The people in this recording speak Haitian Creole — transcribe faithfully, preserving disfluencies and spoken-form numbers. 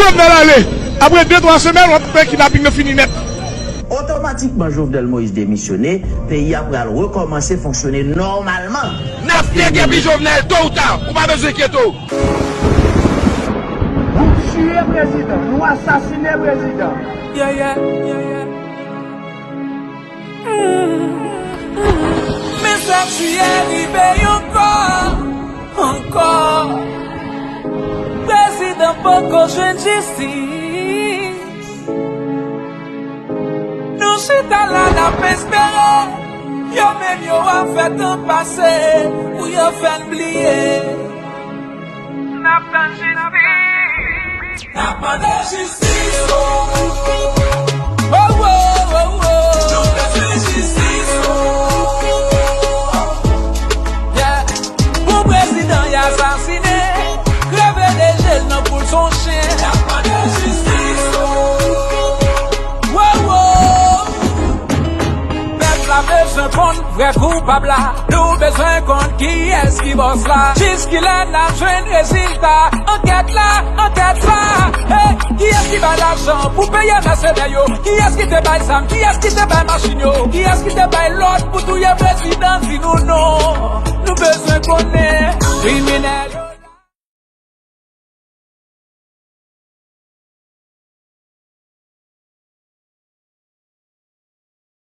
Jovenel ale. Apre de twa semèn, w ap wè kidnaping nan fini nèt. Otomatikman Jovenel Moïse demisyone, peyi a pral rekòmanse fonksyone nòmalman. N ap degepi Jovenel to ou ta, ou pa bezwen enkyete w. Nou tiye prezidan, nou asasine prezidan. Yeah, yeah, yeah, yeah. Men sa tiye rive ankò, ankò. Prezidan poko jwenn jistis. Nou chita la n ap espere. Yo menm yo ap fè tan pase pou yo fè n bliye. N ap tann jistis. N ap mande jistis. Oh, oh, oh, oh. Nou bezwen jistis. Yeah. Pou prezidan y asasine, kreve de je l nan poul s on chen. N ap mande jistis. Wo, wo. Pèp la bezwen konn vrè koupab la. Nou bezwen konn kiyès ki bòs la. Jiskilè n ap jwenn rezilta ankèt la, ankèt la. Hey, kiyès ki bay lajan pou peye mèsenè yo? Kiyès ki te bay zam? Kiyès ki te bay machin yo? Kiyès ki te bay lòd pou touye prezidan? Di nou non. Nou bezwen konnen. Kriminèl